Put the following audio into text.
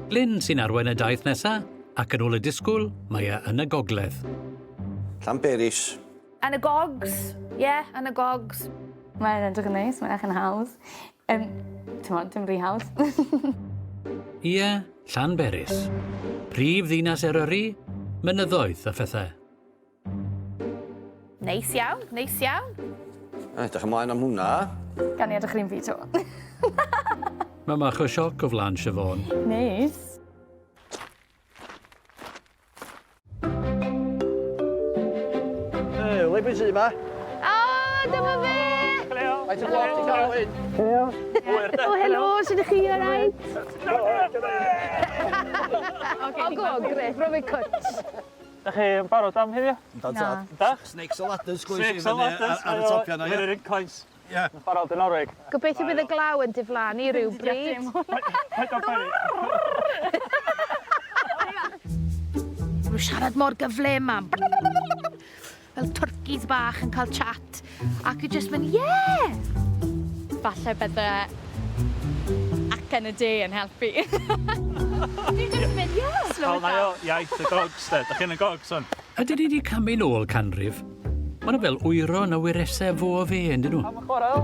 Glyn sy'n arwain y daith nesa, ac yn ôl y disgwyl, mae e yn y gogledd. Llanberis. Yn y gogs, ie, yeah, yn y gogs. Mae'n edrych yn neis, mae'n edrych yn hawdd. Um, Ti'n dim rhy hawdd. Ie, Llanberis. Prif ddinas Eryri, mynyddoedd a phethau. Neis iawn, neis iawn. Edrych ymlaen am hwnna. Gan i edrych yr un fi to. Mae mach o sioc o flan Siobhan. Neis. Hey, le beth sydd yma? O, dyma fe! Faint o gloch ti'n cael hyn? O, helo, sut ydych chi, all right? O, go, gret, rho fi cwtch. Da chi yn barod am heddiw? Yndan tad. Da? Snakes a ladders glwys i Snakes a fyny ladders. ar y topia yna, ie. Fyny'r inclines. Ie. Barod yn orig. Gobeithio bydd y glaw yn diflannu rhywbryd. Paid â poeni. Maen nhw'n siarad mor gyflym a fel twrcis bach yn cael chat ac yn just mynd, yeah! Falle bydde acen y de yn helpu. Dwi'n just mynd, yeah! Slow it Fel down. iaith y gogs, de. Da chi'n y gogs, on. Ydyn ni wedi camu nôl canrif? Maen nhw fel wyron a wyresau fo a fe, yndyn nhw? Am y chwarae.